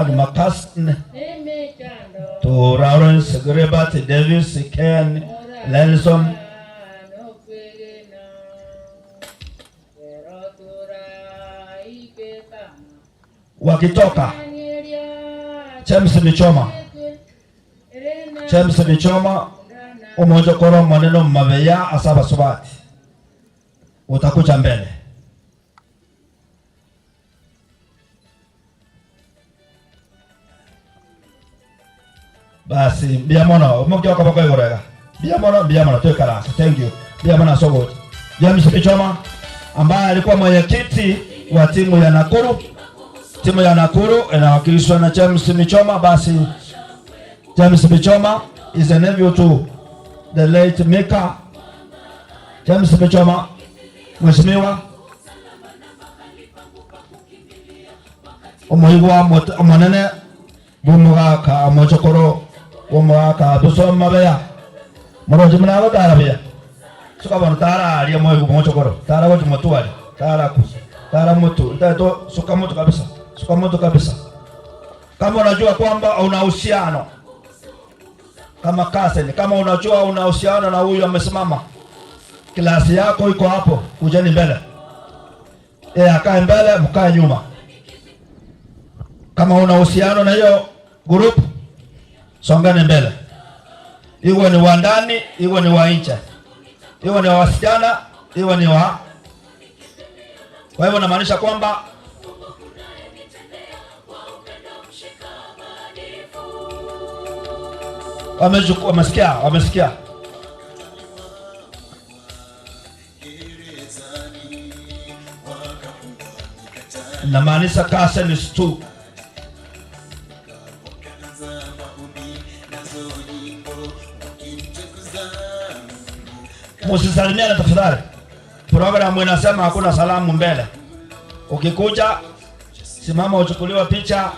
Ni Makasin to Lawrence, Grebert, Davis, Ken, Lenson. Wakitoka James Michoma, James Michoma omojokoro maneno mabeya asaba subati utakuja mbele. Basi biamono mukyo kabako igorega biamono biamono twekarasa. Thank you biamono sogo. James Michoma ambaye alikuwa mwenyekiti wa timu ya Nakuru. Timu ya Nakuru inawakilishwa na James Michoma. Basi James Michoma is a nephew to the late Mika. James Michoma, mheshimiwa omuhigwa omonene bw'omugaka omochokoro bw'omugaka busoma beya moroji munago tara beya suka bono tara aria moigu mochokoro tara gochi motwari tara kusa tara mutu ntato suka mutu kabisa, suka mutu kabisa. Kama unajua kwamba una uhusiano kama cousin, kama unajua una uhusiano na huyu amesimama, klasi yako iko hapo, kujeni mbele. Yeye akae mbele, mkae nyuma. Kama una uhusiano na hiyo group, songeni mbele. Iwe ni wa ndani, iwe ni wa nje, iwe ni wa wasichana, iwe ni wa. Kwa hivyo namaanisha kwamba wamesikia, wamesikia. Namaanisha cousin tu. Msisalimiane tafadhali. Programu inasema hakuna salamu mbele. Ukikuja simama uchukuliwe picha.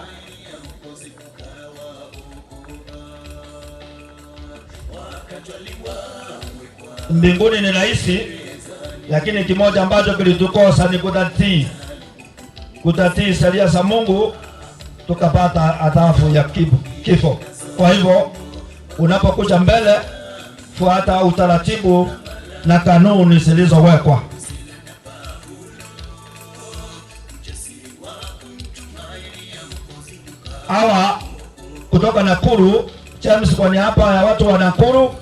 Mbinguni ni rahisi, lakini kimoja ambacho kilitukosa ni kutatii. Kutatii sheria za Mungu, tukapata adhabu ya kifo. Kwa hivyo unapokuja mbele, fuata utaratibu na kanuni zilizowekwa. Hawa kutoka Nakuru, James kwa niaba ya watu wa Nakuru,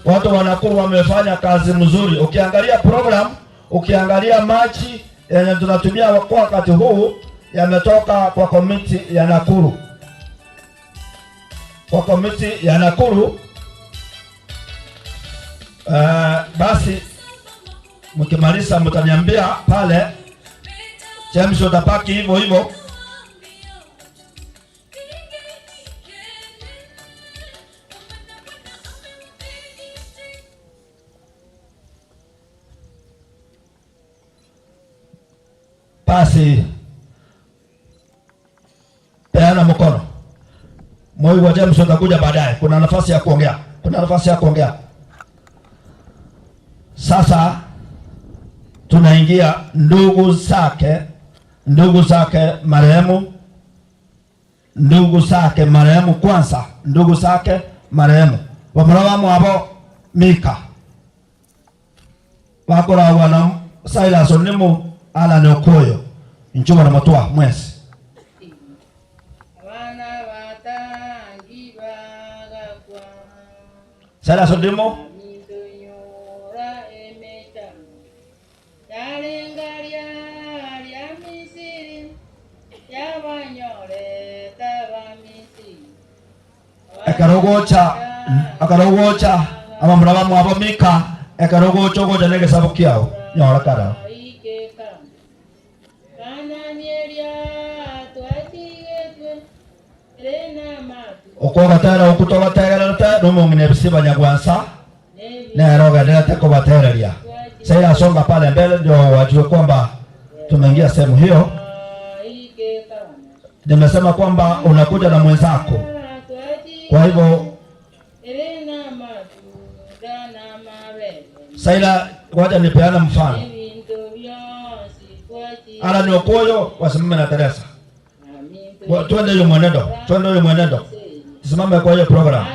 watu wa Nakuru wamefanya kazi mzuri. Ukiangalia program, ukiangalia maji yenye tunatumia kwa wakati huu yametoka kwa komiti ya Nakuru. Kwa komiti ya Nakuru. Basi mkimaliza mtaniambia pale. James utabaki hivyo hivyo. Basi peana mkono. Moi wa James utakuja baadaye. Kuna nafasi ya kuongea. Kuna nafasi ya kuongea. Sasa tunaingia ndugu zake, ndugu zake marehemu, ndugu zake marehemu kwanza, ndugu zake marehemu. Wamurawa mwabo Mika. Wakora wana Silas Onimu ala ni Okoyo. Nchuma na matwa mwezi. Silas Onimu Ekarogocha, akarogocha, amamura mwabo Mika, ekarogocha ogocha negesabo kiao, nyora kara. Okogatera okutogategererete nomong'ina ebisiba nyagwansa nero ogenderete kobatereria. Sasa songa pale mbele ndio wajue kwamba tumeingia sehemu hiyo. Nimesema kwamba unakuja na mwenzako. Kwa hivyo Saila, wacha nipeana mfano. Alan Okoyo wasimame na Teresa. Twende hiyo mwenendo, twende hiyo mwenendo, tusimame kwa hiyo program.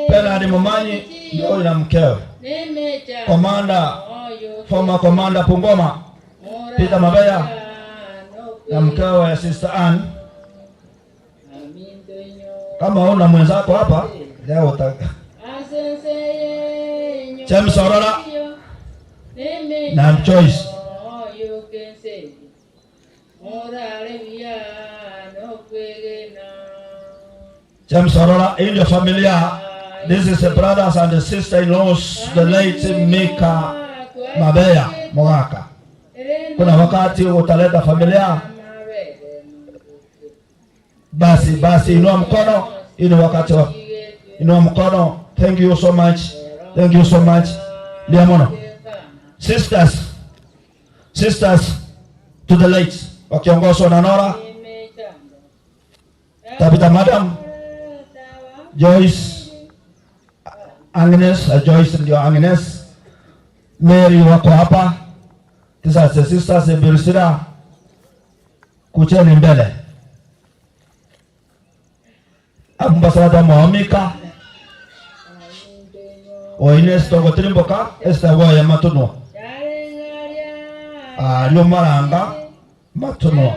Bernard Momanyi ndio na mkewe Komanda, former Commander Pungoma Peter Mabeya na mkewe Sister Ann. Kama una mwenzako hapa leo uta James Aurora na Joyce. James Aurora, hii ndio familia. This is the brothers and the sister-in-laws, the late Mika Mabeya Mogaka. Kuna wakati utaleta familia, basi basi, inua mkono. Hii ni wakati wa inua mkono. Thank you so much, thank you so much. Liamono sisters, sisters to the late wakiongozwa na Nora Tabitha, Madam Joyce, Agnes, Joyce ndio Agnes, Mary wako hapa. Tisa sisters Birsira, kucheni mbele. Ambassador Mohamika Oines togotirimboka Esther goya matunwa ario maranga matunwa.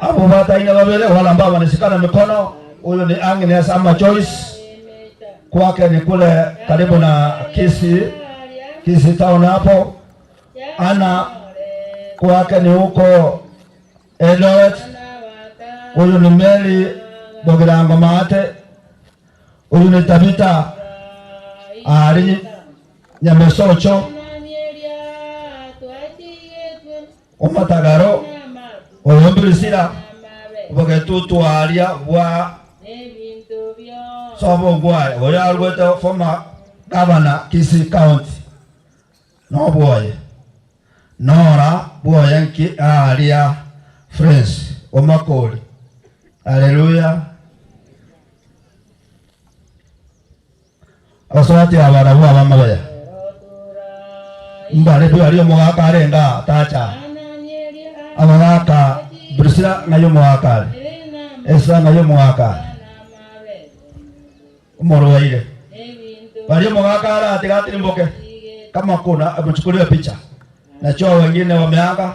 Abo bataina babere wala ambao wanashikana mikono, huyu ni Agnes ama Joyce, kwake ni kule karibu na Kisii, Kisii town hapo. Ana kwake ni huko Eldoret. Huyu ni Mary Bogirango Maate, huyu ni Tabita ari Nyamesocho Omatagaro oyo Mbirisira bogetutwaria bwa sobo ngwae oyo arwete former governor Kisii County no bwoye Nora bwoye nki aria French omakori. Haleluya. Abasubati abarabu abamabaya mbare bwari omogaka arenga tacha abagaka Priscilla nayo omogaka Esa nayo omogaka omorwaire bari omogaka aratigatirimboke kama kuna amechukuliwa picha najua wengine wameanga.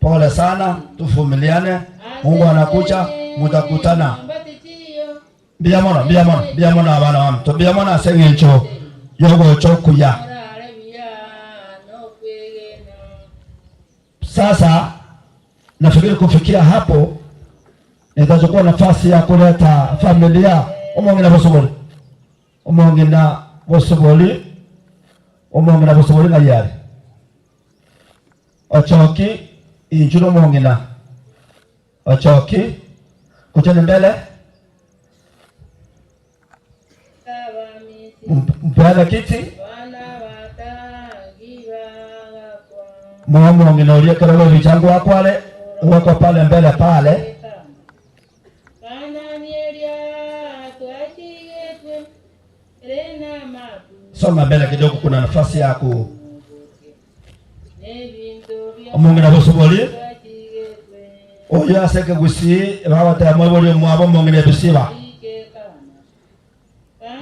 Pole sana, tuvumiliane. Mungu anakuja, mutakutana. Mbia mono, mbia mono, mbia mono abana wa mtu mbia mono ase ng'encho yogocha okuya. Sasa nafikiri kufikia hapo nitachukua nafasi ya kuleta familia omong'ina bosogoli omong'ina bosogoli omong'ina bosogoli ng'ayare ochoki injuro omong'ina ochoki kucheni mbele mpeana kiti mwomong'ina urie kerero vichangu wakwale wako pale mbele pale. Songa mbele kidogo, kuna nafasi ya ku omong'ina bosogoli oyo aseke gusi babatera mwebori mwabo omong'ina ebisiba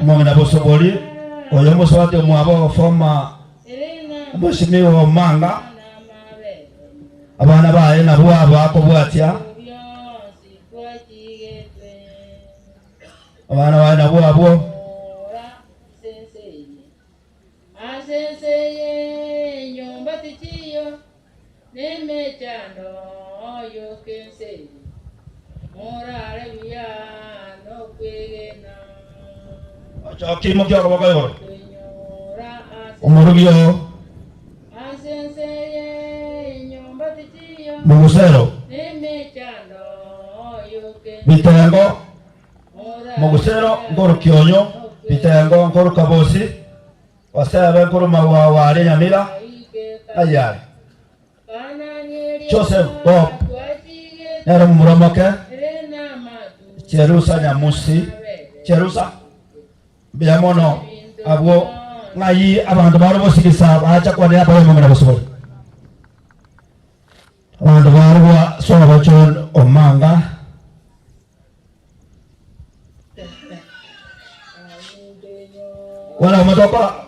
omong'ina bosogoli oyo omusubati omwabo former omweshimiwa Omanga abana baye nabo abakobwatia abana baye nabo abwo. Ochoki mokioro boko igoro omorugio mugusero bitengo mugusero nkoro kionyo bitengo nkoro kabosi wasebe nkoro mawa ware nyamira ayare Joseph Bob nero muramoke Cherusa Nyamusi Cherusa mbia mono. Abwo ng'ai abanto bare bosigisa bacha kwanera abayomong'ina bosibori. Abanto bare bwa sobo John Omanga. Wala omotokora.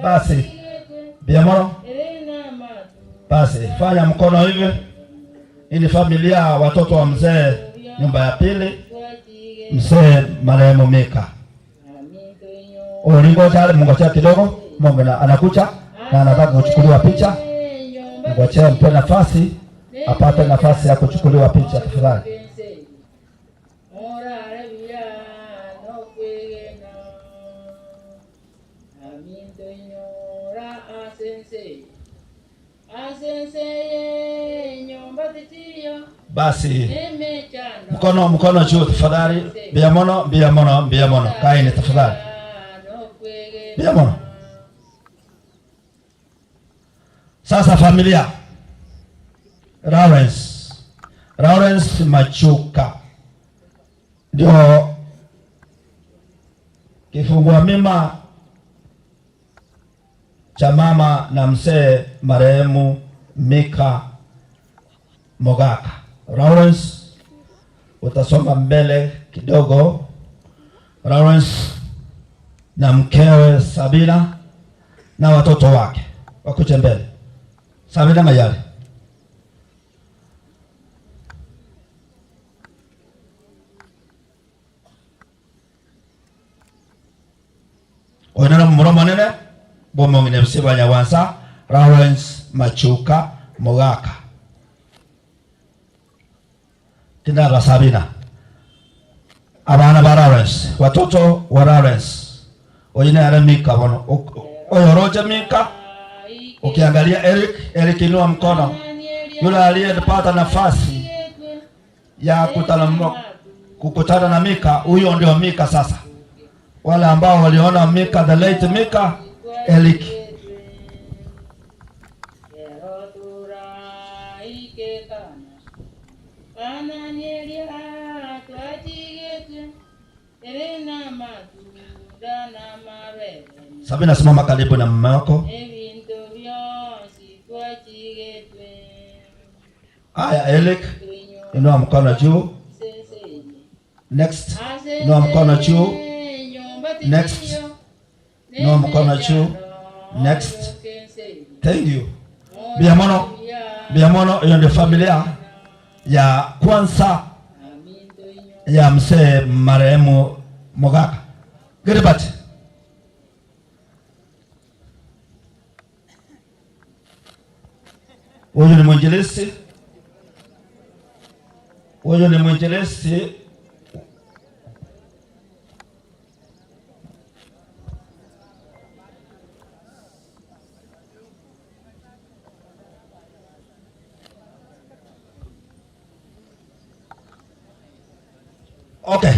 Basi Biamoro, basi fanya mkono hivi. Hii ni familia watoto wa mzee nyumba ya pili, mzee marehemu Mika. Ulingoja mngojea kidogo, Mungu anakuja na anataka kuchukuliwa picha. Ngojea mpe nafasi apate nafasi ya kuchukuliwa picha tafadhali. Basi mkono mkono juu tafadhali. Biamono biamono biamono, kaeni tafadhali. Biamono. Sasa familia Lawrence, Lawrence Machuka ndio kifungua mimba cha mama na mzee marehemu Mika Mogaka. Lawrence, utasonga mbele kidogo. Lawrence na mkewe Sabina na watoto wake wakuje mbele. Sabina Mayale. Onena muro manene bomong'ine bisiba Nyawansa Lawrence Machuka Mogaka. Kinara Sabina. Abana ba Lawrence, watoto wa Lawrence. Oyine ara Mika bono. Oyoroje Mika. Ukiangalia Eric, Eric inua mkono. Yule aliyepata nafasi ya kukutana na Mika, huyo ndio Mika sasa. Wale ambao waliona Mika, the late Mika, Eric. Sabina, simama karibu na mume wako. Haya, Eric, inua mkono juu. Next, inua mkono juu. Next, inua mkono juu. Next. Thank you. Biamono, Biamono, hiyo ndio familia ya kwanza ya mzee marehemu Mogaka. Gilbert. Huyu ni mwinjilisti. Huyu ni mwinjilisti. Okay,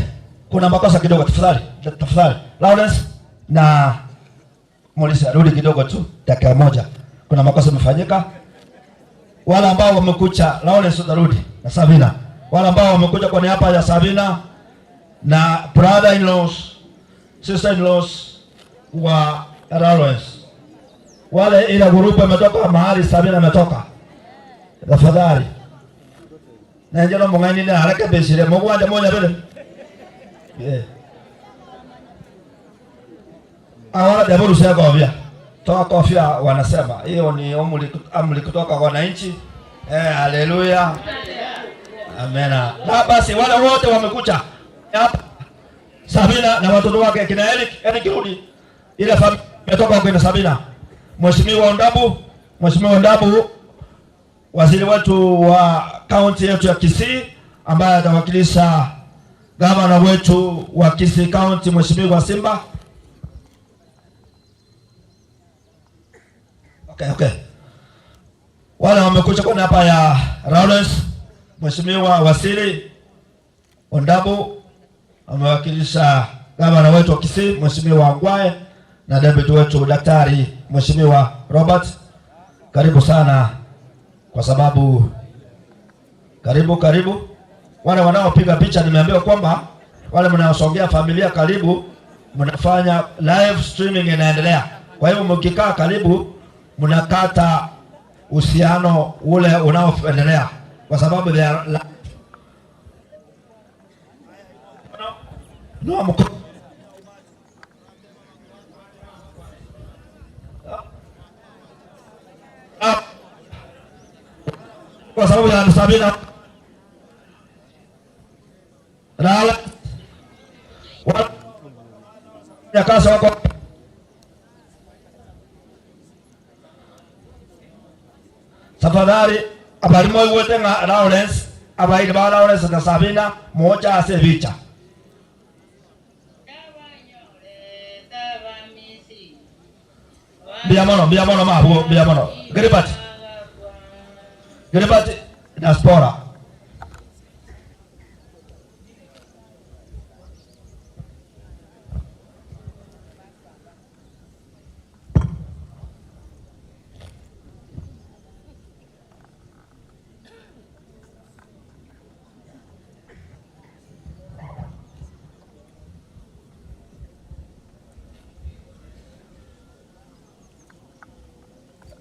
kuna makosa kidogo, tafadhali, tafadhali. Lawrence na Mulisa, rudi kidogo tu, dakika moja. Kuna makosa yamefanyika. Wale ambao wamekuja, Lawrence utarudi na Sabina. Wale ambao wamekuja kwa niaba ya Sabina na brother-in-laws, sister-in-laws wa Lawrence. Wale ile grupu imetoka mahali Sabina ametoka. Tafadhali. Na njano mung'ani na haraka besire mugwanja moja bele. Awala jabu sasa kofia. Toa kofia wanasema. Hiyo ni amri kutoka kwa wananchi. Haleluya. Amena. Na basi wale wote wamekuja hapa. Sabina na watoto wake kina Eric, Eric rudi. Ile familia imetoka kwa Sabina. Mheshimiwa Ondabu, Mheshimiwa Ondabu waziri wetu wa kaunti yetu ya Kisii ambaye atawakilisha gavana wetu wa Kisii County Mheshimiwa Simba. Okay, okay. Wale wamekuja kwa niaba ya Lawrence, Mheshimiwa Wasili Ondabu amewakilisha gavana wetu wa Kisii Mheshimiwa Ngwae na deputy wetu Daktari Mheshimiwa Robert, karibu sana, kwa sababu karibu karibu. Wale wanaopiga picha, nimeambiwa kwamba wale mnaosongea familia karibu, mnafanya live streaming inaendelea. Kwa hivyo mkikaa karibu, mnakata uhusiano ule unaoendelea, kwa sababu they are live. No, kwa sababu ya Sabina Rala Nyakasa wako tafadhali abarimo iwete nga Lawrence abairi ba Lawrence na Sabina moja ase bicha biamono mabo biamono Gilbert Gilbert diaspora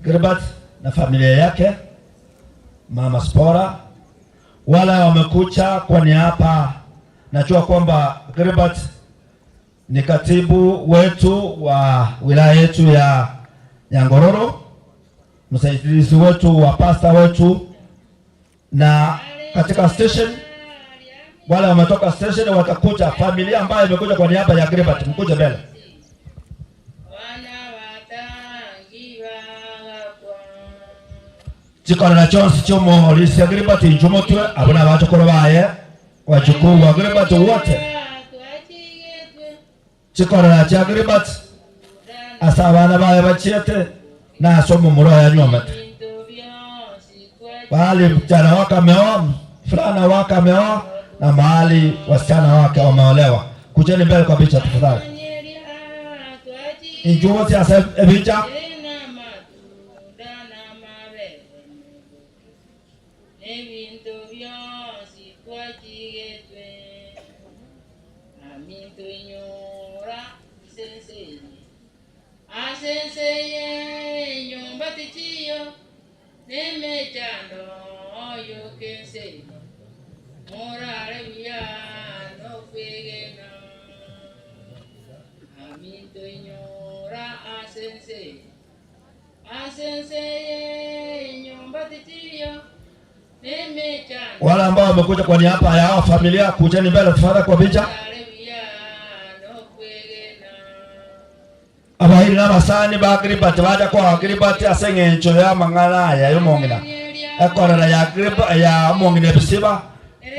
Gilbert na familia yake, Mama Spora, wala wamekucha kwa niaba. Najua kwamba Gilbert ni katibu wetu wa wilaya yetu ya Nyangororo, msaidizi wetu wa pasta wetu, na katika station wale wametoka station watakuja, familia ambayo imekuja kwa niaba ya Gilbert, mkuje mbele. Chikorera chonsi chomorisia Gilbert njumotwe abona abachokoro baye wajukuu wa Gilbert wote chikorera cha Gilbert asa abana baye bachiete na asomo muro ya nyomete mahali msichana wake ameoa, fulana wake ameoa na mahali wasichana wake wameolewa. Kujeni mbele kwa picha tafadhali. Injuo asa ebicha wale ambao wamekuja kwa niaba ya hao familia, kujeni mbele tafadhali kwa picha. Abahiri n'abasani ba Gilbert baja kwa Gilbert ase eng'encho ya mang'ana aya y'omong'ina ekorera ya Gilbert ya omong'ina ebisiba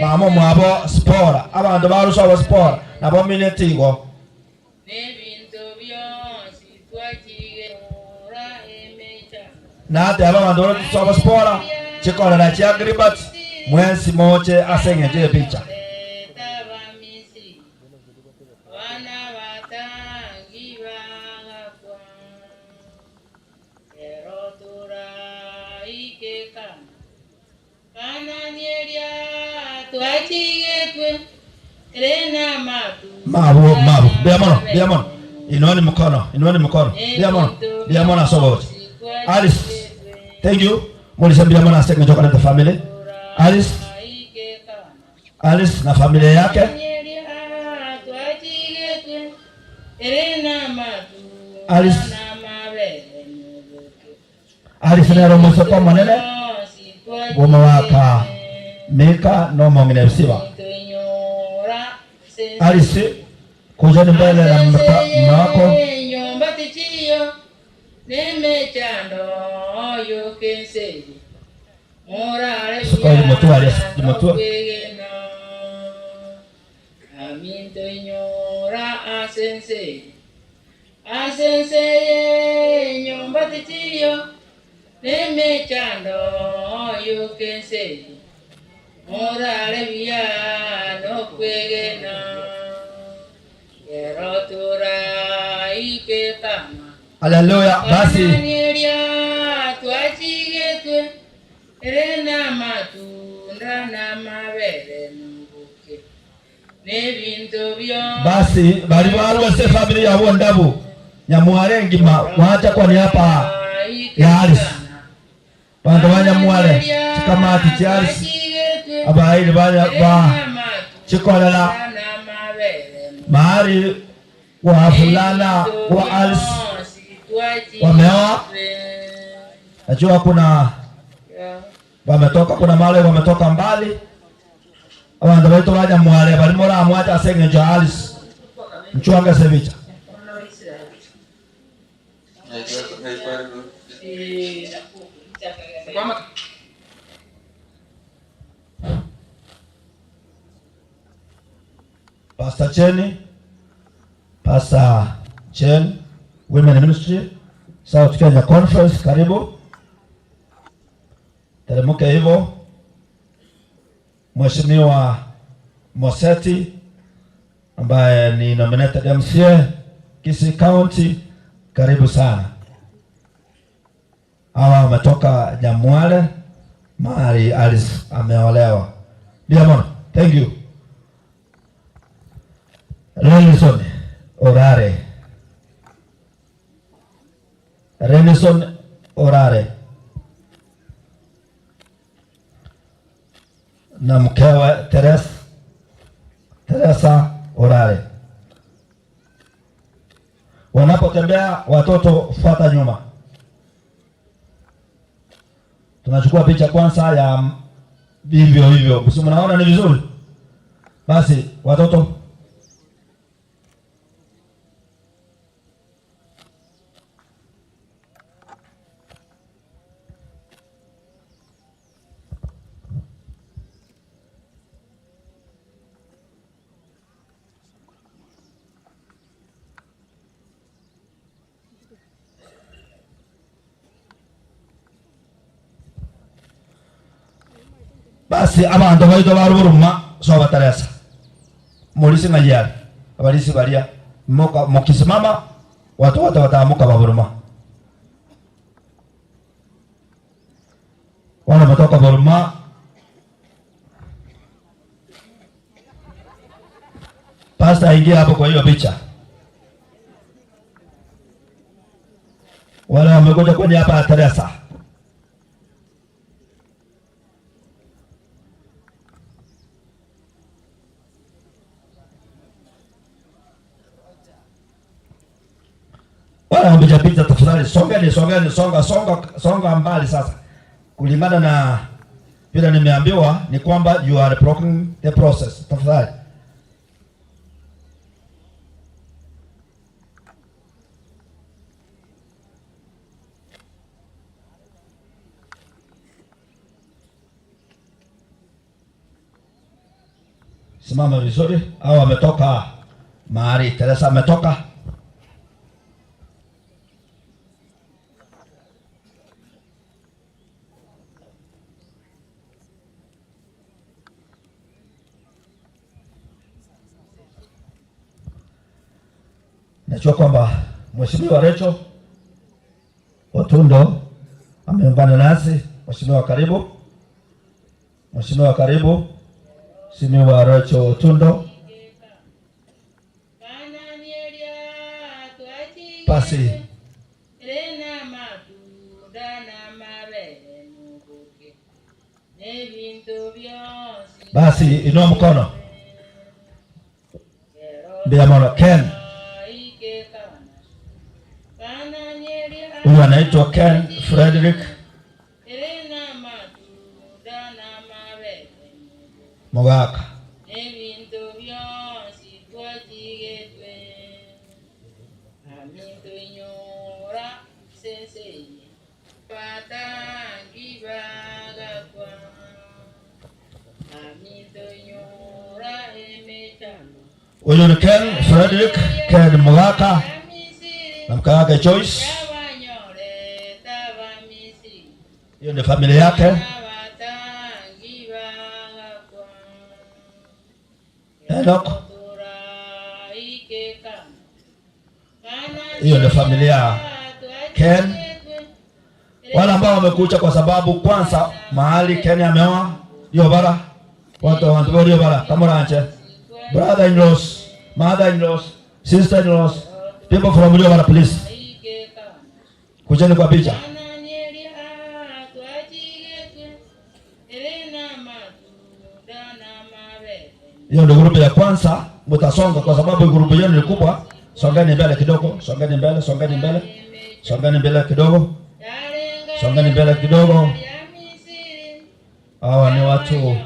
mama mwabo Spora abanto barusa abo Spora nabo mineti igo nateba abanto barusa abo Spora chikorera chia Gilbert mwensi moche ase eng'encho y'epicha. Mabo mabo biamono biamono, inueni mkono, inueni mkono, biamono biamono asobote. Alice, thank you. Mulisa biamono ase njoka na family. Alice, Alice na familia yake. Alice, Alice nero musoko manene goma waka mika no mongine bisiba. Alice, kujeni mbele na mume wako. Sukari mutua Alice, mutua. Haleluya. Basi basi bali balwese family yabo ndabu Nyamwale ngima wacha kwa niaba ya Alice bandu ba Nyamwale chikamati cha Alice abaili ba chikolela mahali wa fulana wa Alice wameoa. Najua kuna wametoka, kuna mahali wametoka mbali abandu baitu ba Nyamwale bali muramwacha ase eng'encho ya Alice nchwange sebicha. Pastor Jenny, Pastor Chen, Women Ministry, South Kenya Conference, karibu. Teremke hivyo. Mheshimiwa Moseti ambaye ni nominated MCA Kisii County, karibu sana. Hawa wametoka Nyamwale, mahali Alice ameolewa. Diamond, thank you. Renison Orare. Renison Orare na mkewe Teresa Orare. Wanapotembea watoto fuata nyuma. Tunachukua picha kwanza ya vivyo hivyo. Si mnaona ni vizuri? Basi watoto basi abandu baito baruburuma so bataresa mulisi ng'ayari abalisi baria mukisimama watu wote wataamuka baburuma. Wale wametoka Buruma Pastor aingia hapo kwa hiyo picha. Wale wamekuja kwenye hapa Teresa. Wale wamepiga picha tafadhali songeni, songeni, songa, songa, songa mbali sasa. Kulingana na vile nimeambiwa ni kwamba you are blocking the process. Tafadhali. Simama vizuri. Hao wametoka mahali Teresa ametoka. Najua kwamba Mheshimiwa Rachel Otundo ameungana nasi. Mheshimiwa karibu. Mheshimiwa karibu. Mheshimiwa Rachel Otundo. Pasi. Basi inua mkono. Bila Ken. Huyu anaitwa Ken Frederick Mogaka. Huyu ni Ken Frederick Ken Mogaka na mke wake Joyce. Hiyo ni familia yake. Enoch. Hiyo ni familia Ken, wale ambao wamekuja kwa sababu kwanza mahali Ken ameoa Liobara, watu wa Liobara kamuranche, brother in laws, mother in laws, sister in laws, people from Liobara, please kujeni kwa picha. Hiyo ndio grupu ya kwanza, mtasonga kwa sababu grupu yenu ni kubwa. Songeni mbele kidogo, songeni mbele, songeni mbele, songeni mbele kidogo, songeni mbele kidogo. Hawa ni watu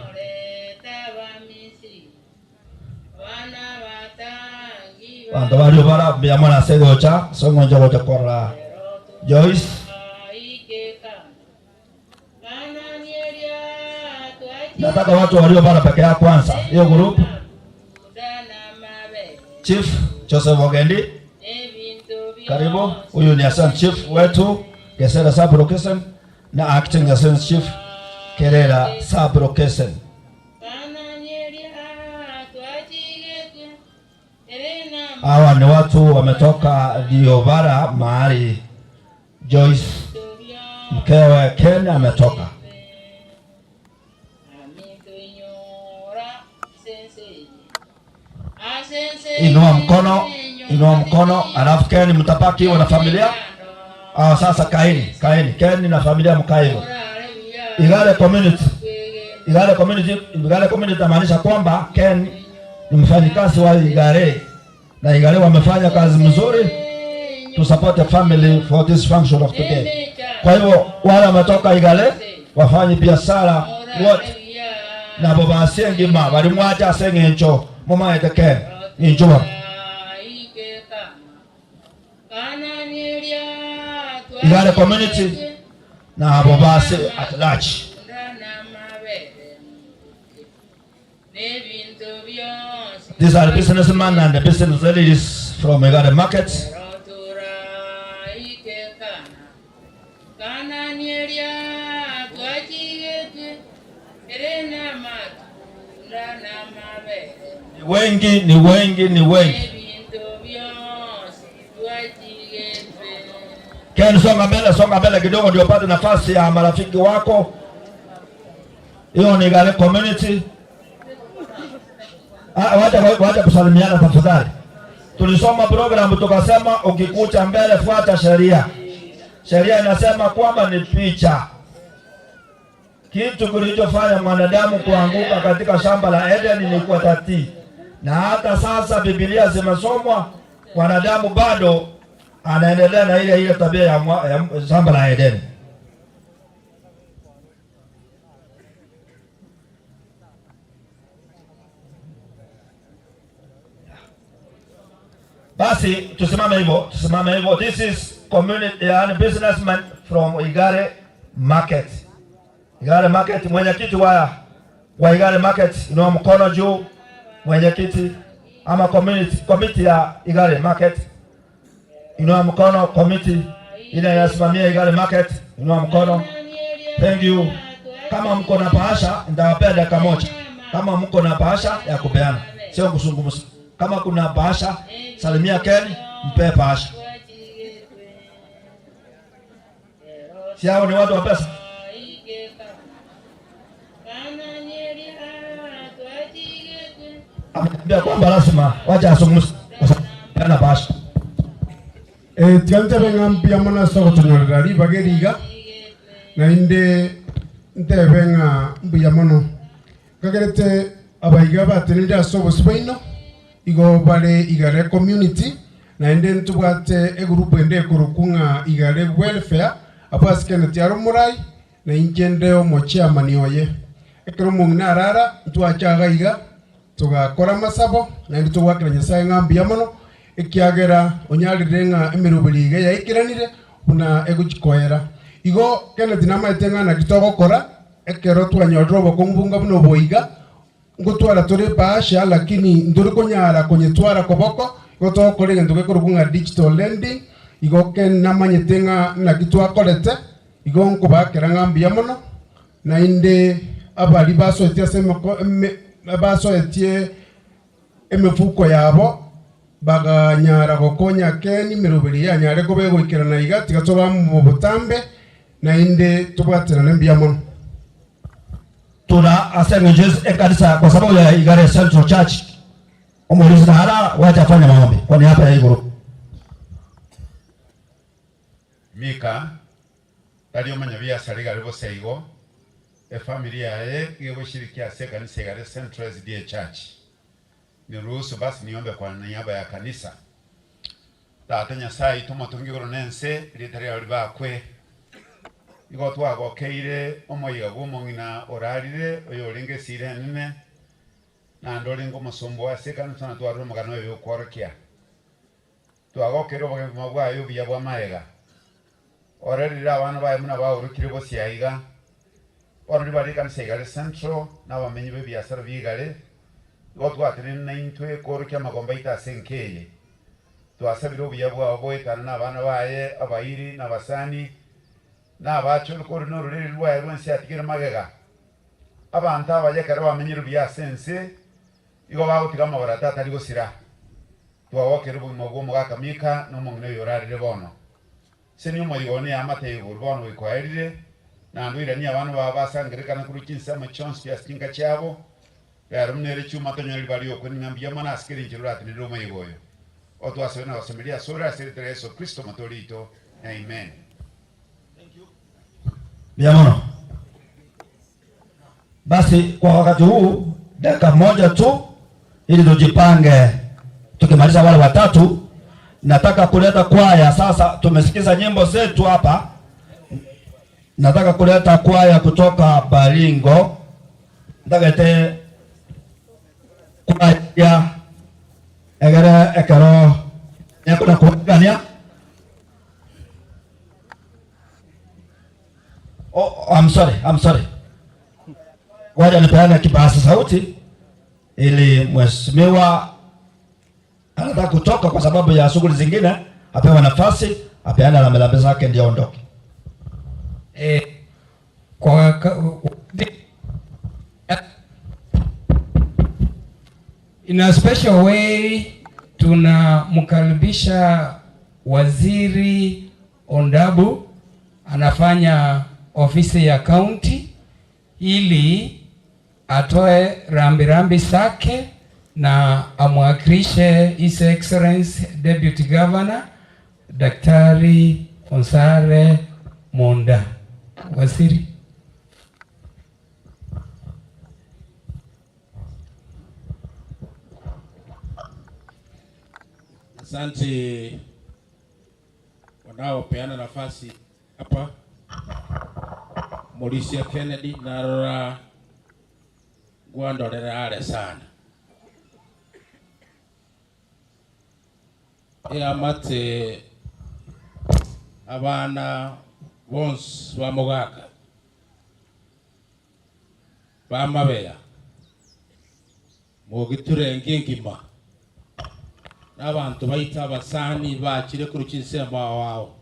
bantu bari bara byamara segocha songonja gocha korora Joyce. Nataka watu walio bara peke yao kwanza, hiyo group. Chief Joseph Ogendi, karibu. Huyu ni assistant chief wetu Gesera sub location na acting assistant chief Kerera sub location. Hawa ni watu wametoka Liobara mahali Joyce mkewe Ken ametoka. Inua mkono, inua mkono, alafu Ken mtapaki na familia. Ah, sasa kaeni, kaeni. Ken na familia mkae hivyo. Igare community. Igare community, Igare community inamaanisha kwamba Ken ni mfanyikazi wa Igare. Na Igare wamefanya kazi mzuri to support the family for this function of today. Kwa hivyo wale wametoka Igare wafanye biashara wote nabo basengima bali mwacha seng'encho mumaete Ken injuba Igare community na abo base at large. These are businessmen and the business ladies from Igare market. Ni wengi, ni wengi, ni wengi. Ken, songa mbele, songa mbele kidogo ndio upate nafasi ya marafiki wako. Hiyo ni Igare community. Ah, wacha kusalimiana tafadhali. Tulisoma program tukasema ukikucha mbele fuata sheria. Sheria inasema kwamba ni picha. Kitu kilichofanya mwanadamu kuanguka katika shamba la Eden ni kutotii. Na hata sasa Biblia zimesomwa, mwanadamu bado anaendelea na ile ile tabia ya shamba la Eden. Basi tusimame hivyo, tusimame hivyo. This is community, yani businessman from Igare Market. Igare Market, mwenyekiti wa Igare Market, inua mkono juu. Mwenyekiti ama community committee ya Igare Market, inua mkono. Committee ile inasimamia Igare Market, inua mkono. Thank you. Kama mko na bahasha, nitawapea dakika moja. Kama mko na bahasha ya kupeana, sio kuzungumza. Kama kuna bahasha, salimia Ken, mpe bahasha. Si hao ni watu wa pesa? Ameambia kwamba lazima wacha azungumze kwa sababu ana bahasha. Tiga ntebe ng'a mbuya mono ase ogotonyorera ribaga eriga, naende ntebe ng'a mbuya mono. Nkagerete abaiga batenenire ase obosi bwaino, igo bare Igare community, naende ntobwate egroup ende ekorokwa ng'a Igare welfare, abwo ase Kenneth aro omorai, na inche nde omochairman oye. Ekero omong'ina arara, ntwachaga iga, togakora amasabo, naende togwakera Nyasaye ng'a mbuya mono, ekiagera onyarire ng'a emeroberi iga yaikiranire, buna egochikoera. Igo Kenneth namaete ng'a naki togokora, ekero twanyorire obokong'u bunga buna oboiga, ngotwara tore bahasha, lakini ndori konyara konyetwara koboko, igo togokora egento gekorokwa ng'a digital lending, igo Ken namanyete ng'a naki twakorete, igo nkobakera ng'a mbuya mono, naende abari basoetie ase emeko, eme, basoetie emifuko yabo, Baganyara gokonya keni mirubiri yanyare kobegoikerana iga tiga toba mu butambe na inde tubwaterane mbuya mono. Tuna aseme ekanisa kwa sababu ya Igare Central Church omulizi nahara wacha afanye maombi kwa niaba ya iguru. Mika tali omanya biasara igare boseigo efamilia yaye igoshirikia ase kanisa Igare Central SDA Church. Niruhusu basi niombe kwa niaba ya kanisa. Tata Nyasaye tumatungigoro nense ritari ribakwe igo twagokeire omoyiga bw'omong'ina orarire oyo oringe esire enene naende oringe omosombo ase ekanisa na twarire omogano oyo okworokia twagokeire obogima bwaye obuya bwa maega orerire abana baye muna baorokire bosiaiga bono ribari ekanisa Igare Central na abamenyi ba ebiasara bia Igare igo twatenene naintwe kworokia amagomba aito ase enkeye twasabire obuya bwabo boetana na abana baye abairi na abasani na abachorokori n'oruriri rwaye rwensi atigire magega abantu abayekere bamenyire obuya ase ense igo bagotiga amabara atari gosira twawokere obogima bwa omogaka Mika na omong'ina oyo orarire bono seni omoyigo one yamate igoro bono goikwaerire naende oirania abana babo basangerekana korwa chinsemo chionsi ase chinka chiabo rero munere chiuma tonyore bari okwe ng'a mbuya mono ase kere inchera oratenere omoyigo oyo otwasabe na gosemeria ase ore ase erieta Yesu Kristo motorito amen. Mbuya. Basi kwa wakati huu dakika moja tu ili tujipange, tukimaliza wale watatu nataka kuleta kwaya sasa. Tumesikiza nyimbo zetu hapa, nataka kuleta kwaya kutoka Baringo, ndagete kwaya egere ekero nyakuna kuagania. Oh, I'm sorry, I'm sorry. Ngoja nipeane kipaza sauti ili mheshimiwa anataka kutoka kwa sababu ya shughuli zingine, apewe nafasi, apeane rambirambi zake ndio aondoke. Kwa in a special way tunamkaribisha Waziri Ondabu, anafanya ofisi ya county ili atoe rambirambi zake na amwakilishe His Excellency Deputy Governor Daktari Onsare Monda. Waziri. Asante wanaopeana nafasi hapa, Mauricia Kennedy narora gwandorera are sana eamate abana bonsi ba mugaka ba mabeya mugiturenge ngima n'abantu baita abasani bakire kurukinsemba wao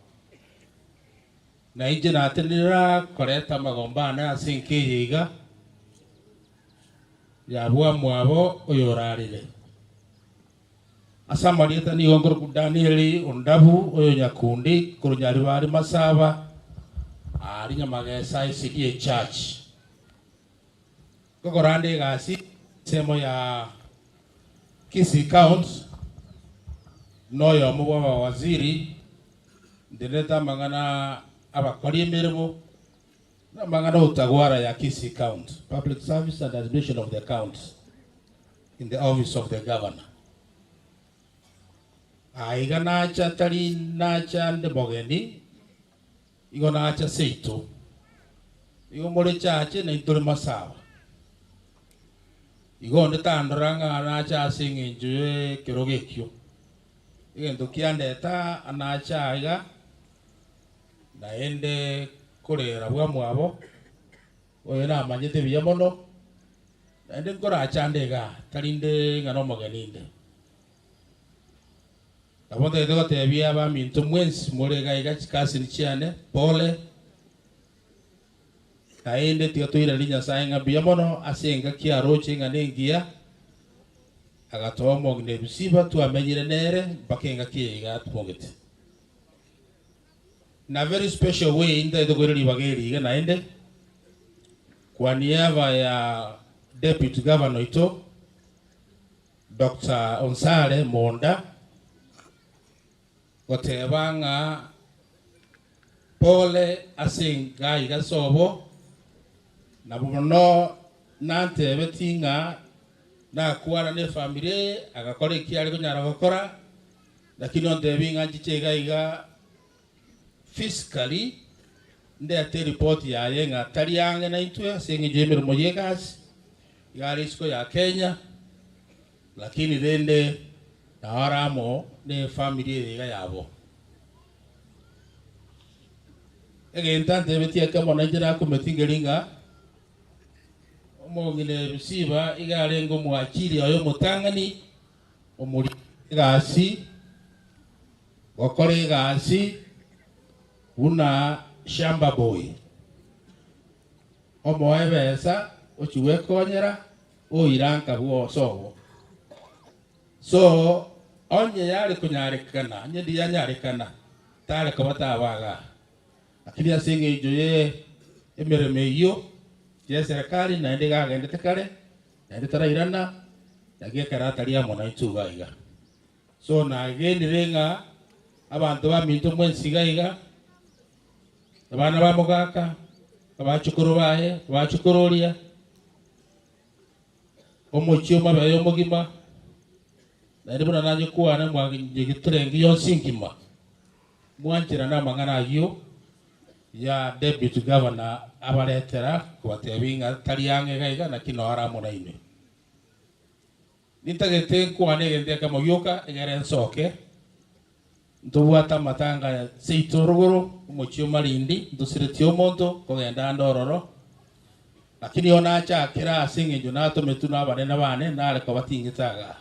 na inje natenera koreta magombana ase nkiyiga yabwa mwabo oyorarire asamarieta ni ngoro ku Danieli ondabu oyo nyakundi kurunyari bari masaba ari nyamagesa isikie church kokorande gasi semo ya Kisii County noyo mubwa waziri ndireta mangana abakori emirimo na mangana utagwara ya Kisii County Public Service and Administration of the County in the office of the governor. Aiga nacha tari nacha ndi mogeni igo nacha seito igo muri chache na ituri masawa igo nditandoranga nacha asing'enjwe kirogekio igento kiandeta anacha aiga naende kurera bwa mwabo oyo namanyete buya mono naende nkoracha ndega tarinde ng'a nomogeninde nabo ntagete gotebia baminto mwensi murega iga chikasini chiane pole naende tiga toirari Nyasaye ng'a mbuya mono ase enga kiaroche ng'a nengiya Agatoa omong'ina ebisiba twamenyire nere mpaka engaki eye iga atwongete. Na very special way ntaete koira ribaga eri iga naende kwa niaba ya Deputy Governor ito Dr. Onsare Monda goteba ng'a pole ase enga iga sobo nabo mono nantebeti ng'a nakwana ne family agakora eki are konyara gokora lakini ontebi ng'a nchiche iga iga physically ndete report yaye ng'a tari yange na intwe ase eng'encho ya emeremo ya egasi iga are isiko ya Kenya lakini rende naoramo ne family eye iga yabo. Egento antebeti ekemo nainche nakometingeri ng'a omong'ina ebisiba iga arenge omwachiri oyo omotang'ani omori egasi gokora egasi buna shamba boy omoe besa ochiwekonyera oiranka bwosobo so onye yare konyarekana onye ndiyanyarekana tare kobatabaga lakini ase eng'encho ye emeremo eyio ya serikali naende gagendete kare naende tarairana nagiekera atari amo naintwe iga iga so nagendire ng'a abanto baminto mwensi iga iga abana ba mogaka abachukuru baye abachukuru omochio mabeyo omogima naende buna nanye kwana mwagiturengi yonsi nkima mwanchera na amang'ana ayio ya Deputy Governor abaretera kubatebi ng'a tari ang'e iga iga lakini ora amo nainwe. Nintagete nkwane egento ekemo gioka egere nsoke ntobwate amatanga seito rogoro omochio Malindi ntosiretie omonto kogenda ande ororo lakini yo nachakera ase eng'encho natometwe na abanene bane nare kobating'ete igaa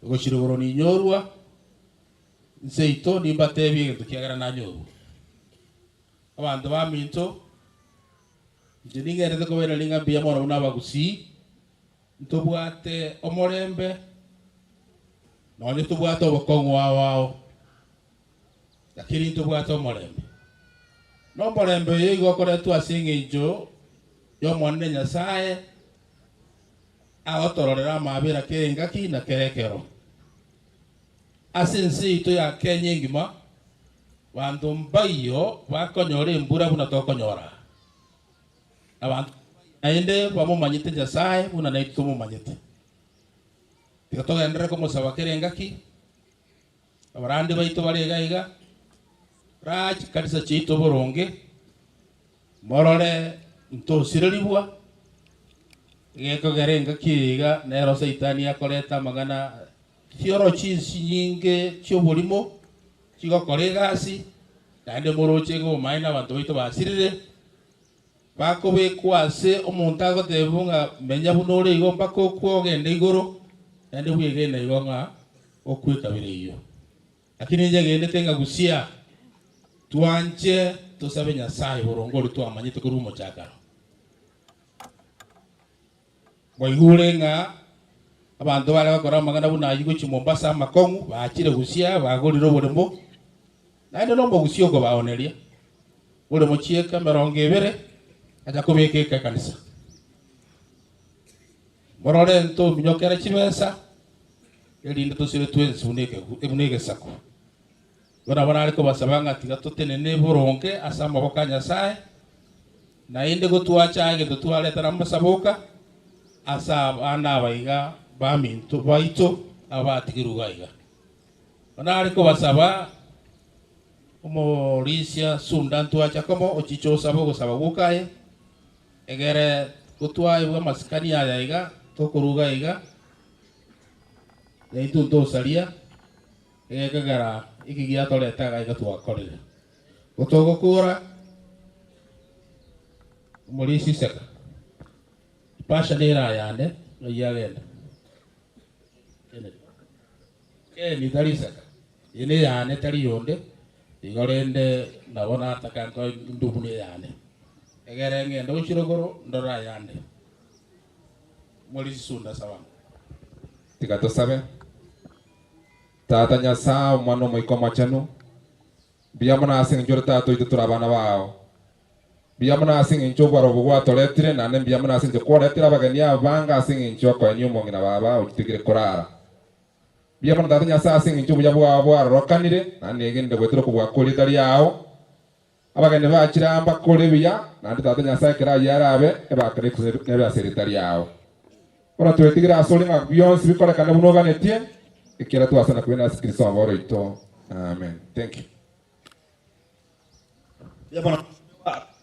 gochia rogoro ninyorwa nseito nimbatebie egento kiagera nanyorwa. Abantu baminto inche ningerete kobera ring'a mbuya mono buna abagusii ntobwate omorembe nonye tobwate obokong'u ao ao lakini ntobwate omorembe na omorembe oyo igo okoretwa ase eng'encho ya omonene Nyasaye agotororera amabera kere engaki na kere ekero ase ense yaito ya Kenya engima bantu mbaiyo bakonyora embura buna tokonyora abantu naende bamomanyete Nyasaye buna naitwe tomomanyete tiga togenderere komosaba kere engaki abarandi baito bare iga iga rachi kanisa chiaito boronge morore ntosireribwa egekogera engaki eye iga nero saitani akoreta amang'ana chioro chinsi nyinge chioborimo chigokora egasi naende moroche ngomaene abanto baito basirire bakobekwa ase omonto agoteba ng'a menya buna ore igo mpaka okwa ogende igoro naende bwegena igo ng'a okwekabera eyio lakini inche ngendete ng'a gusia twanche tosabe Nyasaye borongo ori twamanyete korwa omochakano mwaigure ng'a abanto bare bakora amang'ana buna aywo gochia Mombasa amakong'u bachire gusia bagorire oboremo naende nomba gusia okobaoneria boremo chieka emerongo ebere acha kobeka eka ekanisa morore ntominyokere chibesa erinde tosire twensi buna egesaku bono nare kobasaba ng'a tiga totenene boronge ase amaboko a Nyasaye naende gotwacha egento twaretera amasaboka ase abana abaiga baminto baito abatigirwe iga iga bono nare kobasaba omorisia sunda ntwacha komo ochiche osabe ogosaba gwokaye egere gotwaebwa amasikani aya iga tokoruga iga naintwe ntosaria egekegera iki giatoretaga iga twakorire gotogokora omorisia iseka pasha nera yande yagenda Keni tari iseka ene yane tari yonde igo rende nabo nataka nko ndubune yane egere ng'ende gochirogoro ndora yande morisi sunda sawa. Tigatosabe tata nyasa mwana moiko machano biyamana asing njoro tato itutura abana bao biyamana asing ncho bwaro bwatoretire nane biyamana asing kwaretira abageni abanga asing ncho kwa nyumo ngina baba utigire kurara biyamana tata nyasa asing ncho buya bwa bwarokanire nane egende gwetero kubwakori tari yao abageni bachiramba kore biya nandi tata nyasa kera yarabe ebakare nebe aseritari yao ora twetigira asoli nga bionsi bikorekana bunoganetie ikira twasana kwena Kristo aboro ito. Amen. Thank you. Bwana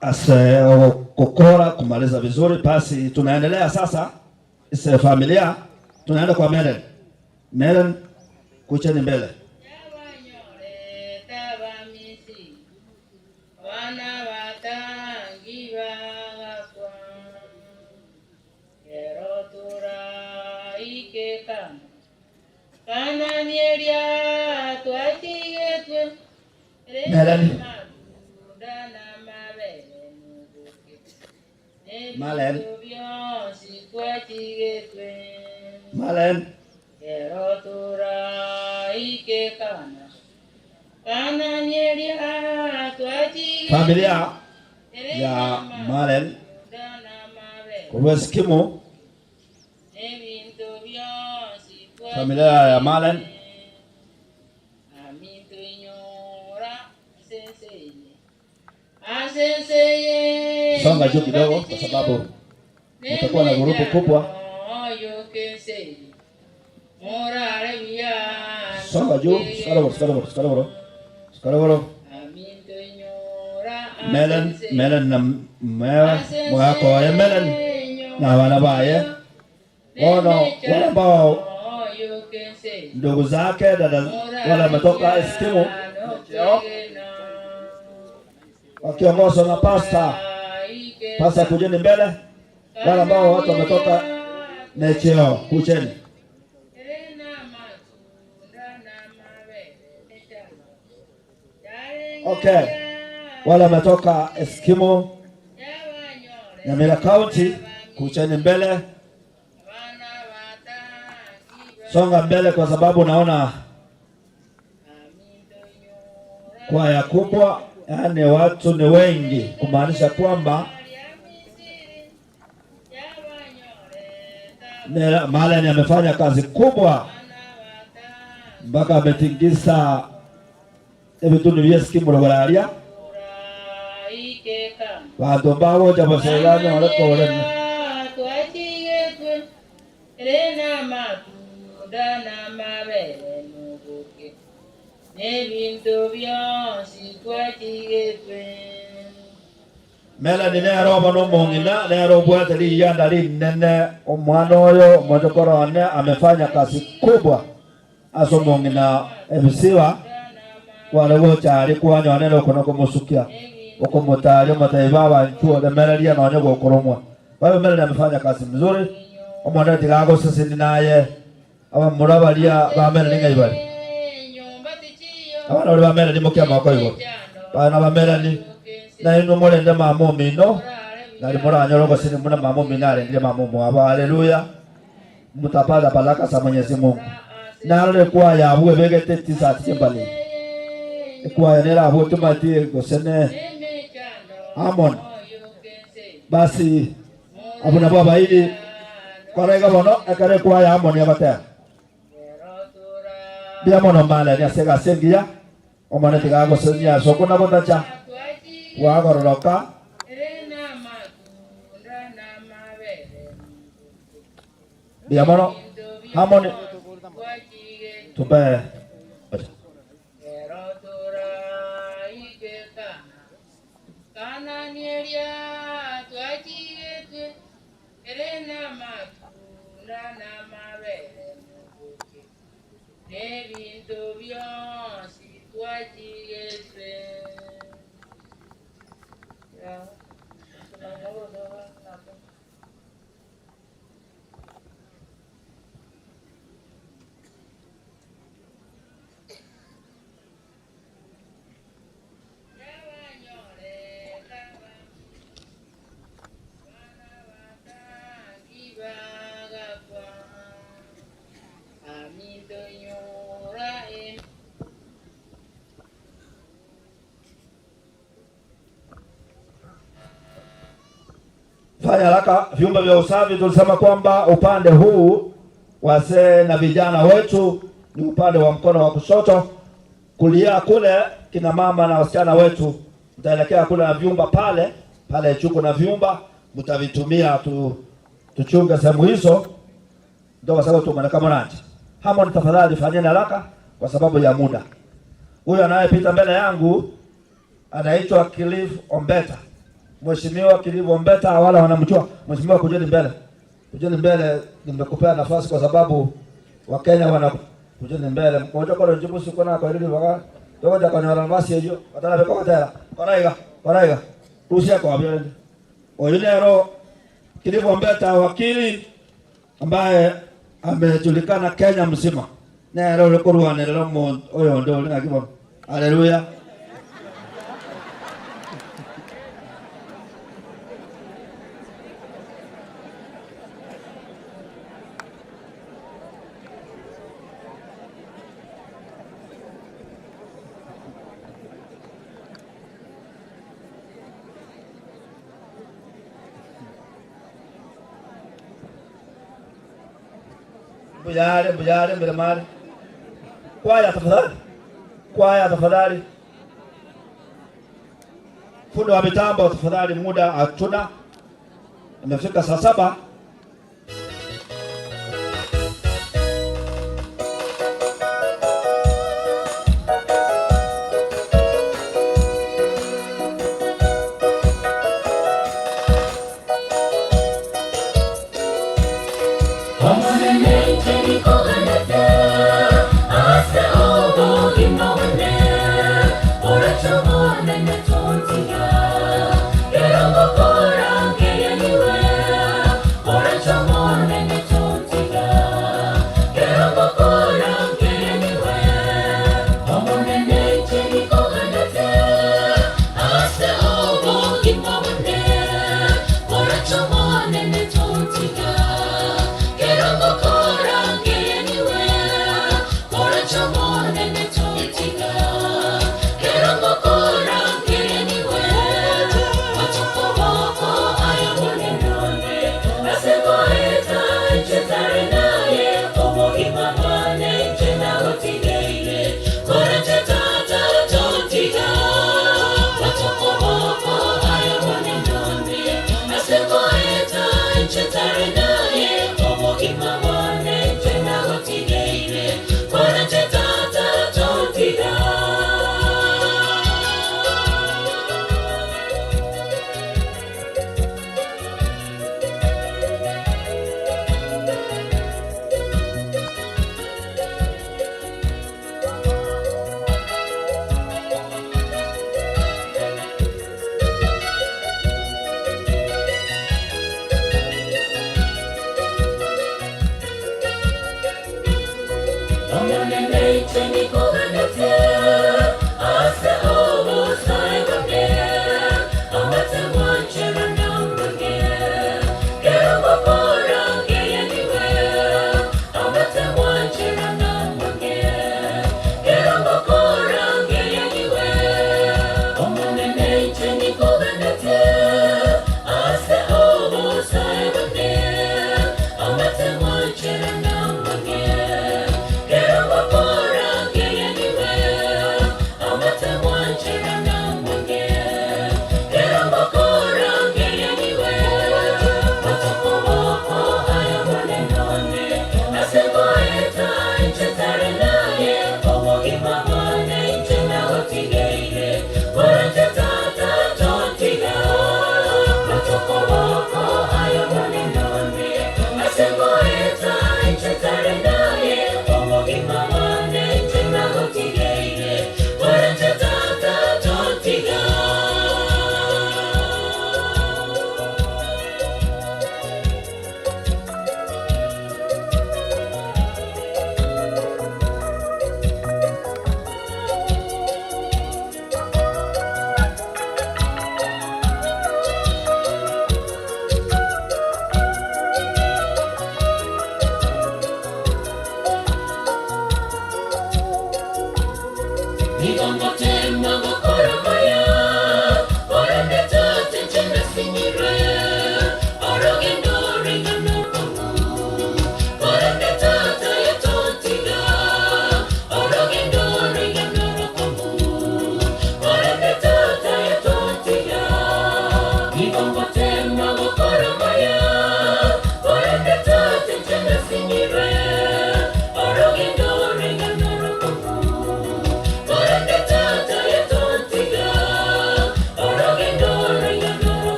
ase kokora kumaliza vizuri basi tunaendelea sasa ise familia tunaenda kwa Meren. Meren kucheni mbele. Meren. Malen. Malen. Familia ya Malen Kurweskimo. Familia ya Malen. Songa juu kidogo kwa sababu mtakuwa na grupu kubwa. Songa juu, skaraboro, skaraboro. Melen, Melen na mewa, mwako ya Melen na wanabaye. Wono, wale ambao ndugu zake dada wale wametoka Eskimo wakiongozwa na pasta. Pasta kujeni mbele. Wale ambao watu wametoka Necheo kucheni. Okay. Wale wametoka Eskimo Nyamira County kucheni mbele. Songa mbele kwa sababu naona kwaya kubwa, yani watu ni wengi, kumaanisha kwamba Malen amefanya kazi kubwa mpaka ametingisa ebitundu by'Eskimo lwalaria bantu mbawoja baselani walekolene Melanie nero no mongina nero bwate liyanda linene omwana oyo mojokorone amefanya kazi kubwa aso mongina ebisiwa wale wochari kwanya nero kono kumusukia okomotari mataiba nchuo de Melanie na onyo gokoromwa. Kwa hiyo Melanie amefanya kazi mzuri omwana tigago sisi naye aba murabalia ba Melanie ngaibali abana ba Melanie mukia mako igo bana ba Melanie na ino mulende mama mino nali muranyoro sini muna mama mino alendile mama mwabo. Haleluya, mutapata baraka za Mwenyezi Mungu. Nalole kwa ya abwe begete tisa timbali kwa nera abo tumati gosene Amon basi abuna baba ili kwa rega bono akare kwa ya Amon yabata bia mono mala ni asega sengia omane tigago senya sokona botacha wagororoka biamono Hamoni tumbe Fanya haraka. Vyumba vya usafi tulisema kwamba upande huu wazee na vijana wetu ni upande wa mkono wa kushoto, kulia kule kina mama na wasichana wetu mtaelekea kule na vyumba pale pale chuko na vyumba mtavitumia tuchunge sehemu hizo, ndio kwa sababu tumeona kama nani. Hamon, tafadhali fanyeni haraka kwa sababu ya muda. Huyu anayepita mbele yangu anaitwa Cliff Ombeta. Mheshimiwa Cliff Ombeta, wala wanamjua. Mheshimiwa, kujeni mbele. Kujeni mbele, nimekupea nafasi kwa sababu Wakenya wana kujeni mbele. Mmoja kwa njibu siku na kwa ile waka. Toka kwa nafasi hiyo. Watala beko tena. Koraiga, koraiga. Rusia kwa vile. Oyinero Cliff Ombeta, wakili ambaye amejulikana Kenya mzima. Nero lekorwa nero mo oyo ndo ngakibona. Haleluya. Bujare, bujare, mbele. Kwaya tafadhali. Kwaya tafadhali. Fundi wa mitambo tafadhali, muda hatuna. Imefika saa 7.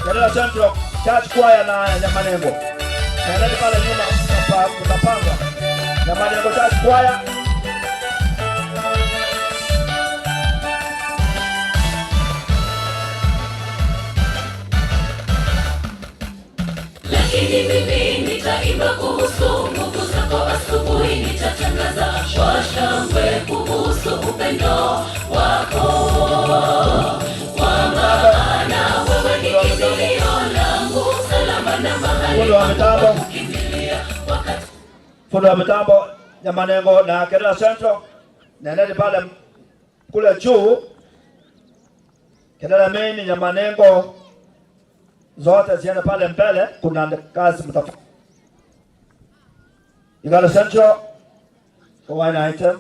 Kerela Central Church Choir na Nyamanengo. Nendeni pale nyuma mtapangwa. Nyamanengo Church Choir. Lakini mimi nitaimba kuhusu nguvu zako, asubuhi nitatangaza kwa shangwe kuhusu upendo wako. Kwa maana wewe ni kimbilio langu, salama na mahali pa kukimbilia wakati. Fundi wa mitambo Nyamanengo na Kerela Central, nendeni pale kule juu. Kerela Main, Nyamanengo zote ziende pale mbele, kuna kazi mtafanya. Igalo Central for one item.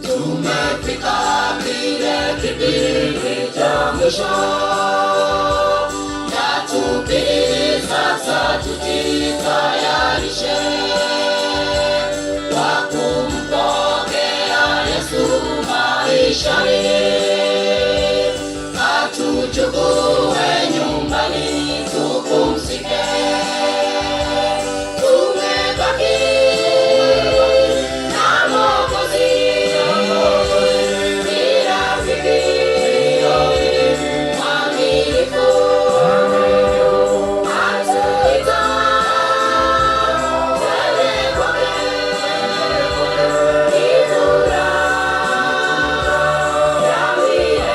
Tumefika kile kipindi cha mwisho, yatubidi sasa tujitayarishe kwa kumpokea Yesu maishani, atuchukue nyumbani tupumzike. Tumebaki na Mwokozi, ni rafiki mwaminifu, atuita twende kwake, ni furaha ya milele.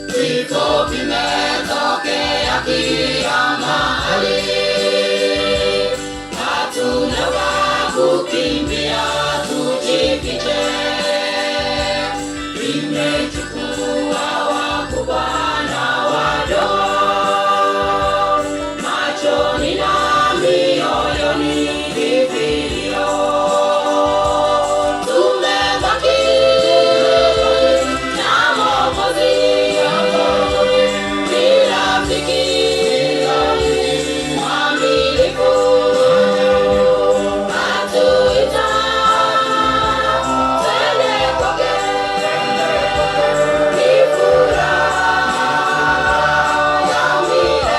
Vifo vimetokea kila mahali, hatuna pa kukimbia, tujifiche. Vimechukua wakubwa na wadogo, machoni na mioyoni ni vilio. Tumebaki na Mwokozi, ni rafiki mwaminifu, atuita twende kwake, ni furaha ya milele.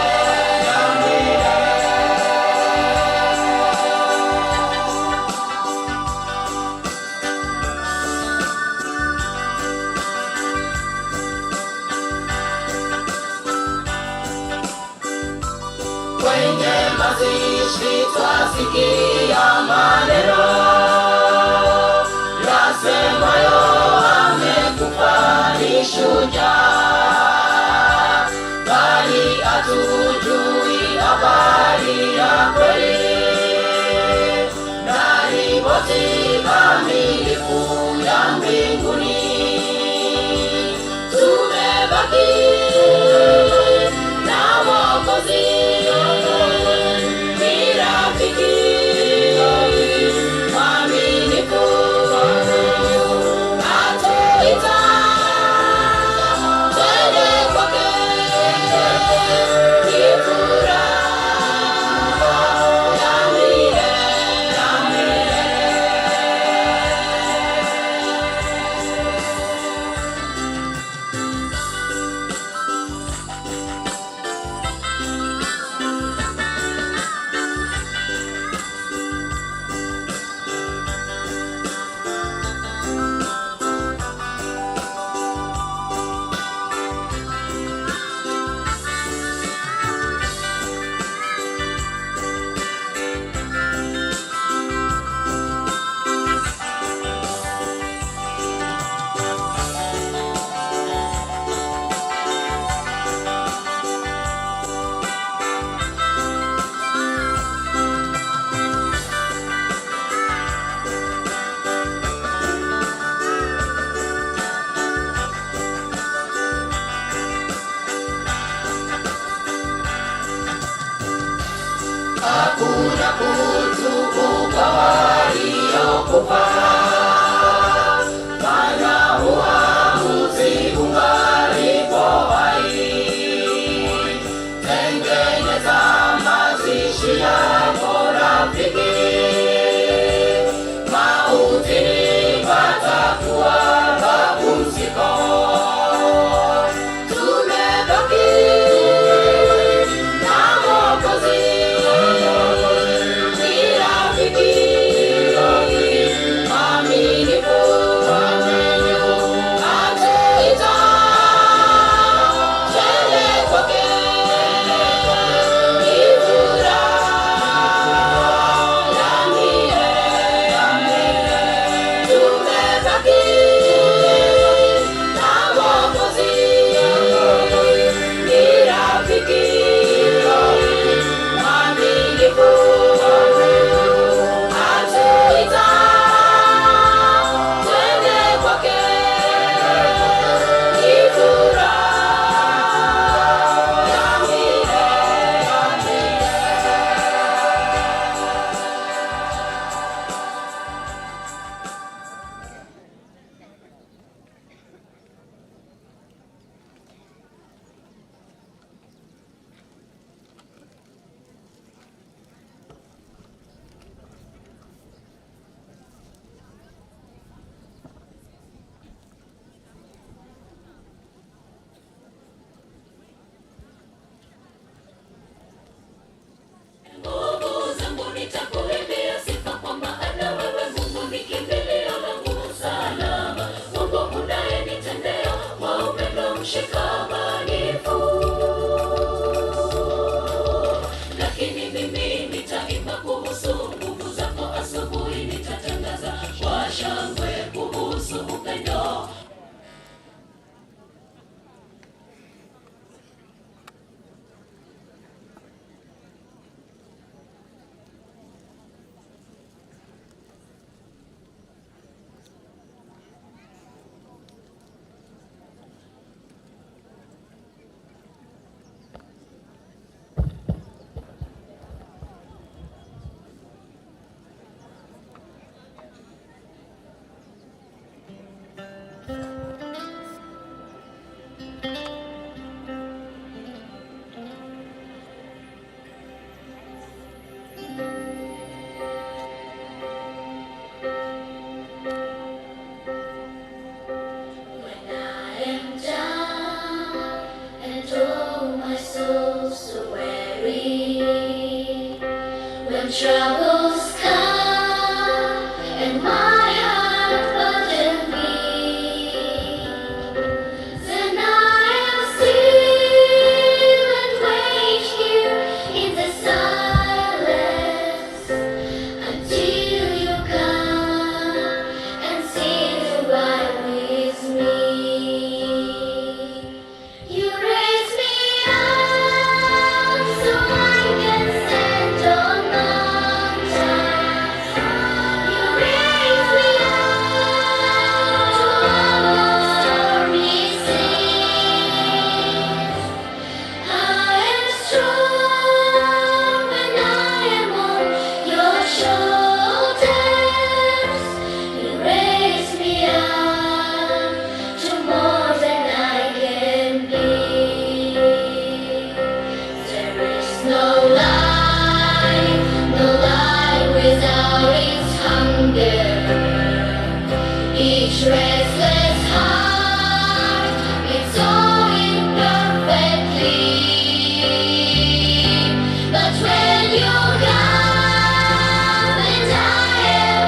Kwenye mazishi twasikia maneno yasemayo amekufa ni shujaa, bali hatujui habari ya kweli na ripoti kamilifu ya mbinguni. Tumebaki na Mwokozi, Hakuna kutubu kwa waliokufa, maana uamuzi ungalipo hai. Tengeneza mazishi yako rafiki, mautini patakuwa mapumziko. Tumebaki na Mwokozi, ni rafiki mwaminifu, atuita twende kwake, ni furaha ya milele. Tumebaki na Mwokozi, ni rafiki mwaminifu, atuita twende kwake, ni furaha ya milele. Nguvu zangu nitakuimbia sifa, kwa maana wewe Mungu ni kimbilio langu salama. Mungu unayenitendea kwa upendo mshikamanifu. Lakini mimi nitaimba kuhusu nguvu zako, asubuhi nitatangaza kwa shangwe kuhusu upendo. When I am down and oh my soul so weary, when troubles come and my heart burden me, then I am still and wait here in the silence until you come and sit a while with me. You raise me up so I can stand on mountains. You raise me up to walk stormy seas. I am strong when I am on your shoulders. You raise me up to more than I can be. There is no lie, no lie without its hunger. Each restless heart beats so imperfectly. But when you come and I am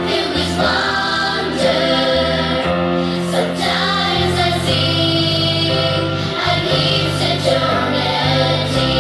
filled with wonder, sometimes I see I glimpse eternity.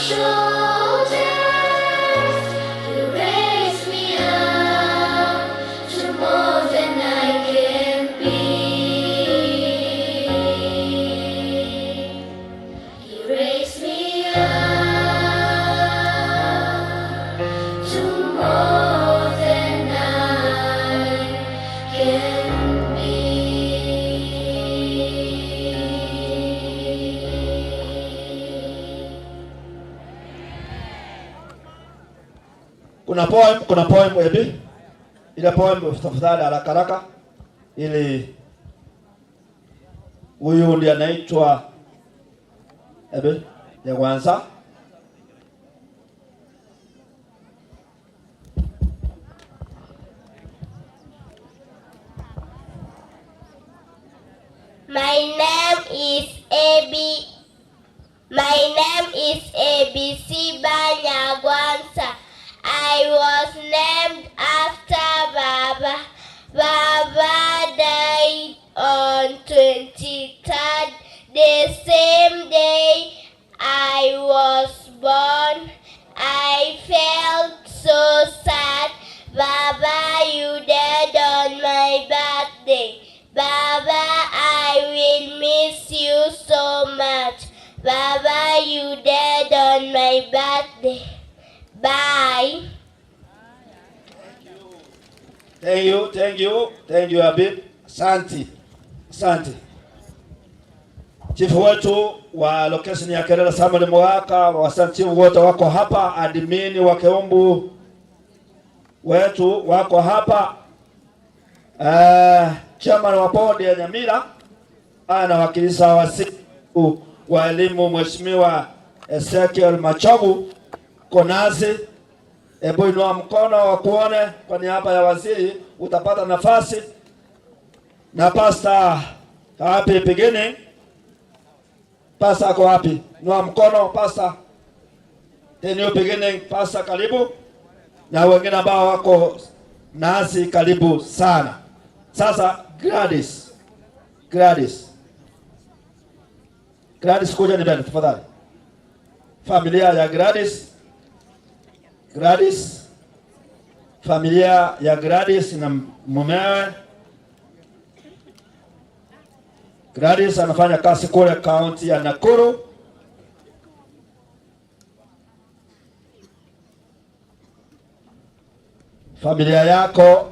Shoulders. You raise me up to more than I can be. You raise me up to more than I can be. Kuna poem ebi. Ile poem tafadhali haraka haraka ili huyu ndiye anaitwa ebi ya kwanza. My name is AB. My name is ABC Banyagwansa. I was named after Baba. Baba died on 23rd, the same day I was born. I felt so sad. Baba, you died on my birthday. Baba, I will miss you so much. Baba, you died on my birthday. Bye. Thank you, thank you, thank you Habib. Asante. Asante. Chifu wetu wa location ya Kerera Samuel Mwaka, wasante chifu wote wako hapa, admini wa Keumbu wetu wako hapa. Chairman wa bodi ya Nyamira anawakilisha waziri wa elimu Mheshimiwa Ezekiel Machogu Konazi. Hebu inua mkono wa kuone kwa niaba ya waziri, utapata nafasi. Na pasta wapi pigini? Pasta ako wapi? Inua mkono pasta. The new beginning, pasta karibu. Na wengine ambao wako nasi karibu sana. Sasa Gladys. Gladys. Gladys kuja ni mbele tafadhali. Familia ya Gladys. Gladys. Familia ya Gladys na mumewe. Gladys anafanya kazi kule kaunti ya Nakuru. Familia yako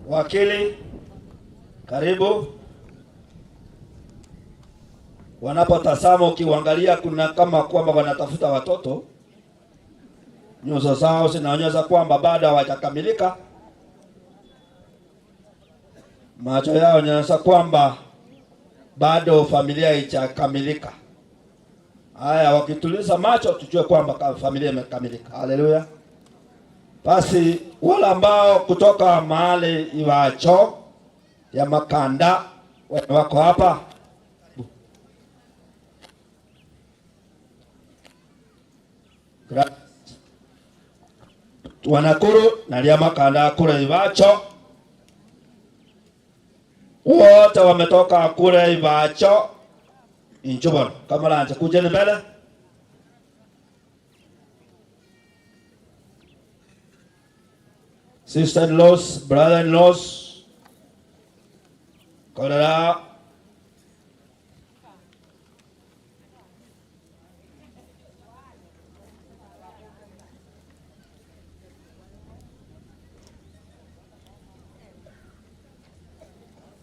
wakili, karibu. Wanapotazama ukiangalia, kuna kama kwamba wanatafuta watoto. Nyuso zao zinaonyesha kwamba bado hawajakamilika. Macho yao yanaonyesha kwamba bado familia haijakamilika. Haya, wakituliza macho tujue kwamba familia imekamilika. Haleluya. Basi wale ambao kutoka mahali Iwacho ya Makanda wako hapa, Wanakuru na lia Makanda kule Iwacho, wote wametoka kule Iwacho Inchubon. Kama lanje kujeni mbele. Sister-in-laws, brother-in-laws, Kolera.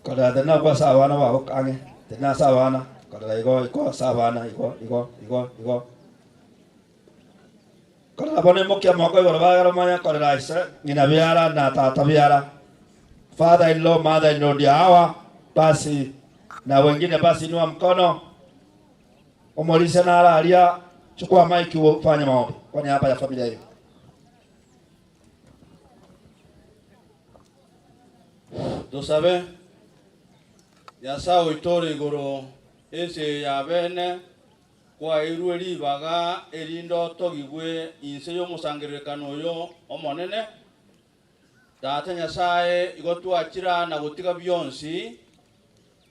Kolera tena kwa sawana wa hokange, tena sawana, kolera iko iko sawana iko iko iko iko. Kolera bone mokia moko iboro bagara manya kolera ise ngina biara na tata biara. Father in law, mother in law ndio hawa basi, na wengine basi inua mkono. Omolise na alalia, chukua mic ufanye maombi kwa niaba ya familia hiyo. Tusabe Nyasaye oitore igoro ese ya bene kwa irwe ribaga erindo togigwe inse yo musangerekano yo omonene Tata Nyasaye igo twachira na gutiga bionsi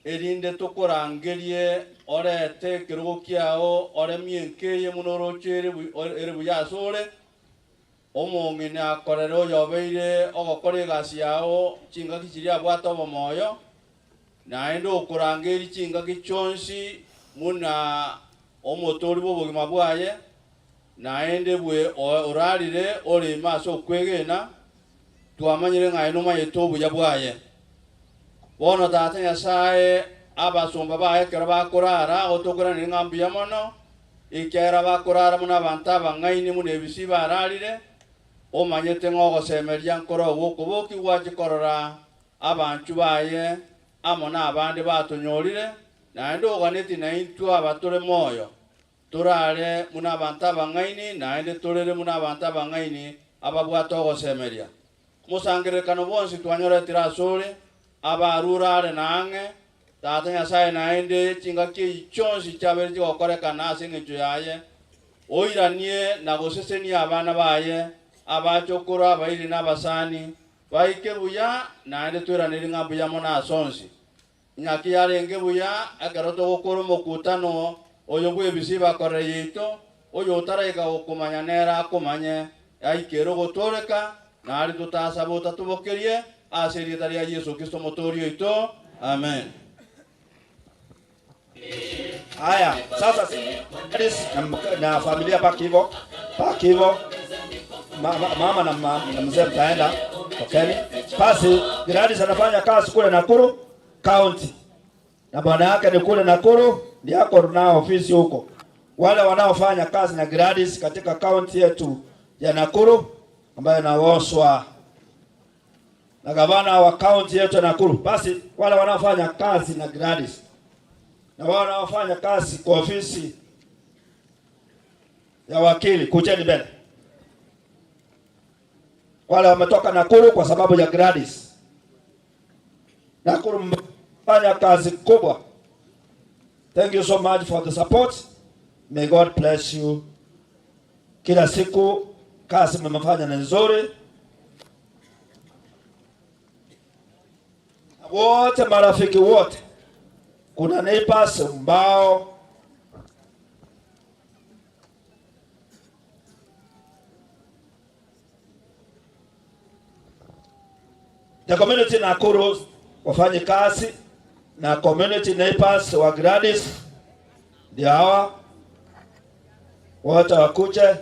erinde tukurangerie orete kirugo kiao oremie nkeye muno roche ere buyasore omong'ina akorere oyobeire ogokora egasi yao chingaki chiria abwate obomoyo naende okurangeri chingaki chionsi muna omotori bw'obogima bwaye naende bwe orarire orima ase okwegena twamanyire ng'aye nomanyete obuya bwaye. Bono Tata Nyasaye abasomba baye ekero bakorara otokoranire ng'a mbuya mono ekero bakorara muna abanto abang'aini muna ebisi bararire omanyete ng'a ogosemeria nkoro ogokoboki gwachikorora abanchu baye amo na abande batonyorire naende oganeti naintwe abatore moyo torare muna abantu abang'aini naende torere muna abantu abang'aini ababwate ogosemeria. Musangerekano bonsi twanyoretire asore abarurare nang'e Tata Nyasaye naende chingaki chionsi chiabere chigokorekana ase eng'encho yaye oiranie na gosesenia abana baye abachokoro abairi na abasani baike buya naende tweranere ng'a mbuya mono ase onsi. Nyaki yarenge buya ekero togokora omokutano oyo bwa ebisi bakorere yaito oyo otaraika gokomanya nere akomanye aikere ogotoreka nari totasaba otatobokerie ase erieta ria Yesu Kristo motori oito. Amen. Haya, sasa na familia paki hivyo, paki hivyo. Mama na mzee mtaenda tokeni. Basi Gladys anafanya kazi kule Nakuru County na bwana yake ni kule Nakuru, ndiye ako na ofisi huko. Wale wanaofanya kazi na Gladys katika county yetu ya Nakuru ambayo inaongozwa na gavana wa county yetu ya Nakuru. Basi wale wanaofanya kazi na Gladys na wale wanaofanya kazi kwa ofisi ya wakili, kujeni mbele. Wale wametoka Nakuru kwa sababu ya Gladys. Nakuru mmefanya kazi kubwa. Thank you so much for the support. May God bless you. Kila siku kazi mmefanya ni nzuri. Wote marafiki wote, kuna neighbors ambao the community Nakuru wafanye kazi na community neighbors wa Gladys ndio hawa wote wakuje.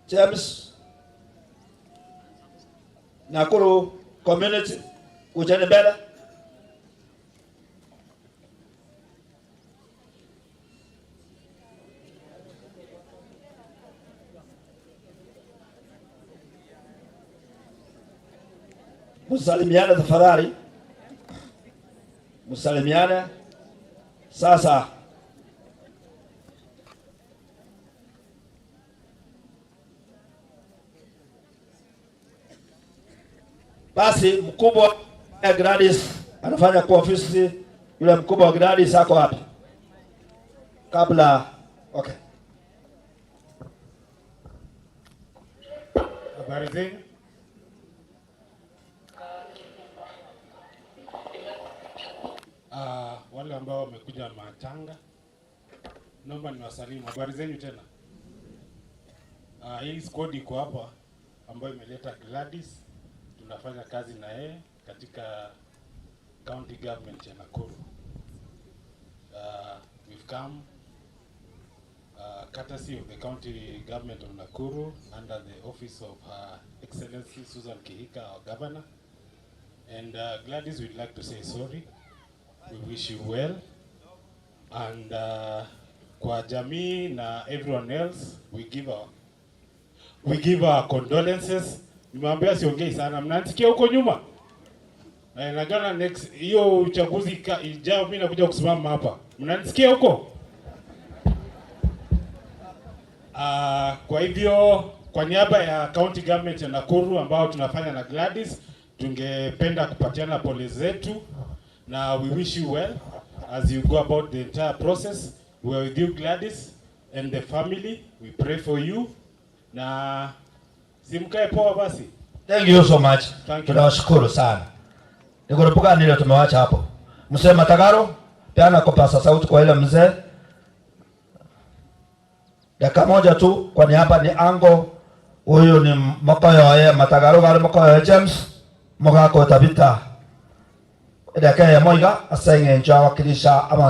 James Nakuru community kujeni mbele. Msalimiane tafadhali. Msalimiane. Sasa basi mkubwa wa Gladys anafanya kwa ofisi. Yule mkubwa wa Gladys ako wapi? Kabla okay. Habari zenu? Wale ambao wamekuja matanga, naomba niwasalimu. Habari zenu tena. Hii squad iko hapa ambayo imeleta Gladys. Tunafanya kazi na yeye katika county government ya Nakuru. We've come courtesy of the county government of Nakuru under the office of Her Excellency Susan Kihika, our governor. And Gladys, we'd like to say sorry. We wish you well. And kwa jamii na everyone else, we give our condolences. Nimeambia siongei sana, mnanisikia huko nyuma? Najua next hiyo uchaguzi ijao mimi nakuja kusimama hapa. Mnanisikia huko? Kwa hivyo kwa niaba ya county government ya Nakuru ambao tunafanya na Gladys, tungependa kupatiana pole zetu na we wish you well as you go about the entire process. We are with you, Gladys, and the family. We pray for you. Na simkae poa basi. Thank you so much. Thank you. Tunawashukuru sana. Nikurupuka nile tumewacha hapo. Mzee Matagaro, peana kopasa sauti kwa ile mzee. Dakika moja tu, kwani hapa ni ango. Huyu ni Mokoyoye Matagaro gari Mokoyoye James Mogako Tabita. Dakika ya moiga asenge njo awakilisha abantu.